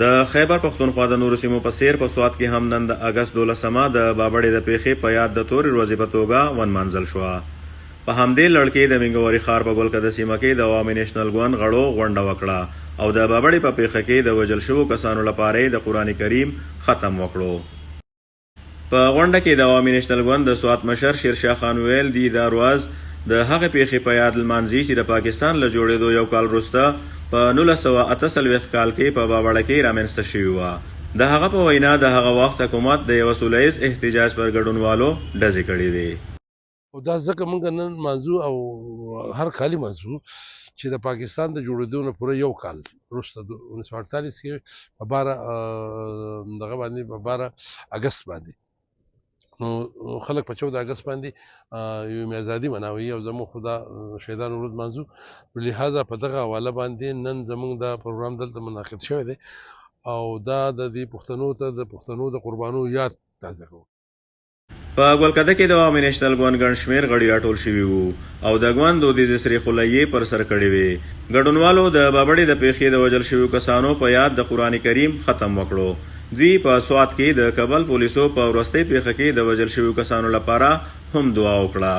د خیبر پښتونخوا د نورو سیمو په څېر په سوات کې هم نن د اګست دولسمه د بابړې د پېښې په یاد د تورې ورځې په توګه ونمانځل شوه. په همدې لړ کې د مینګوري ښار په ګلکده سیمه کې د عوامي نېشنل ګوند غړو غونډه وکړه او د بابړې په پېښه کې د وژل شوو کسانو لپاره یې د قرآن کریم ختم وکړو. په غونډه کې د عوامي نېشنل ګوند د سوات مشر شېرشاه خان وویل، دوی دا ورځ د هغې پېښې په یاد لمانځي چې د پاکستان له جوړېدو یو کال وروسته په 1948 کال کې په بابړه کې رامنځته شوې وه. د هغه په وینا، د هغه وخت حکومت د یوه سوله ییز احتجاج پر ګډونوالو ډزې کړې وې. او دا ځکه موږ نن لمانځو او هر کال یې لمانځو چې د پاکستان د جوړېدو نه پوره یو کال وروسته 1948 کې په 12 دغه باندې، په 12 اګست باندې، نو خلک په 14 اګست باندې یوم ازادي مناوي او زموږ خو دا شهیدانو ورځ لمانځو. نو لهذا په دغه حواله باندې نن زموږ دا پروګرام دلته منعقد شوی دی او دا د دې پښتنو ته د پښتنو د قربانو یاد تازه کوو. په ګلکده کې د عوامي نېشنل ګوند ګڼ شمېر غړي راټول شوي وو او د ګوند دودیزې سرې خولۍ یې پر سر کړې وې. ګډونوالو د بابړې د پېښې د وژل شویو کسانو په یاد د قرآن کریم ختم وکړو. دوی په سوات کې د کبل پولیسو په وروستۍ پېښه کې د وژل شویو کسانو لپاره هم دعا وکړه.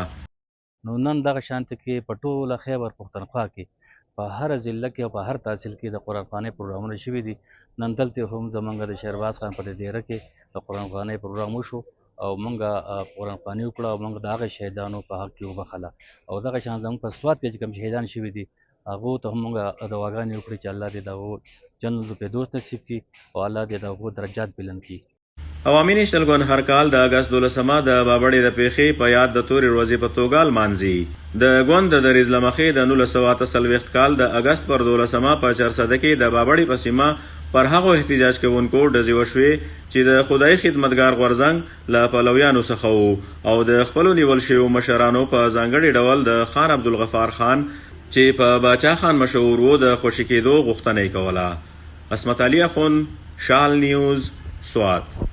نو نن دغه شانتې کې په ټوله خیبر پښتونخوا کې په هره ضلع کې او په هر تحصیل کې د قرآن خوانۍ پروګرامونه شوي دي. نن دلته هم زمونږ د شهرباز خان په دې دېره کې د قرآن خوانۍ پروګرام وشو او مونږ قرآن خواني وکړه او مونږ د هغه شهیدانو په حق کې وبخښله. او دغه شان زمونږ په سوات کې چې کوم شهیدان شوي دي هغو ته هم مونږ دعاګانې وکړې چې الله دې د هغو جنت الفردوس نصیب کړي او الله دې د هغو درجات بلند کړي. عوامي نېشنل ګوند هر کال د اګست دولسمه د بابړې د پېښې په یاد د تورې ورځې په توګه لمانځي. د ګوند د دریځ له مخې د 1948 کال د اګست پر دولسمه په چارسده کې د بابړې په سیمه پر هغو احتجاج کوونکو ډزې وشوې چې د خدايي خدمتګار غورځنګ له پلویانو څخه وو او د خپلو نیول شویو مشرانو په ځانګړي ډول د خان عبدالغفار خان چې په باچا خان مشهور وو د خوشې کېدو غوښتنه یې کوله. عصمت علي اخوند، شال نیوز، سوات.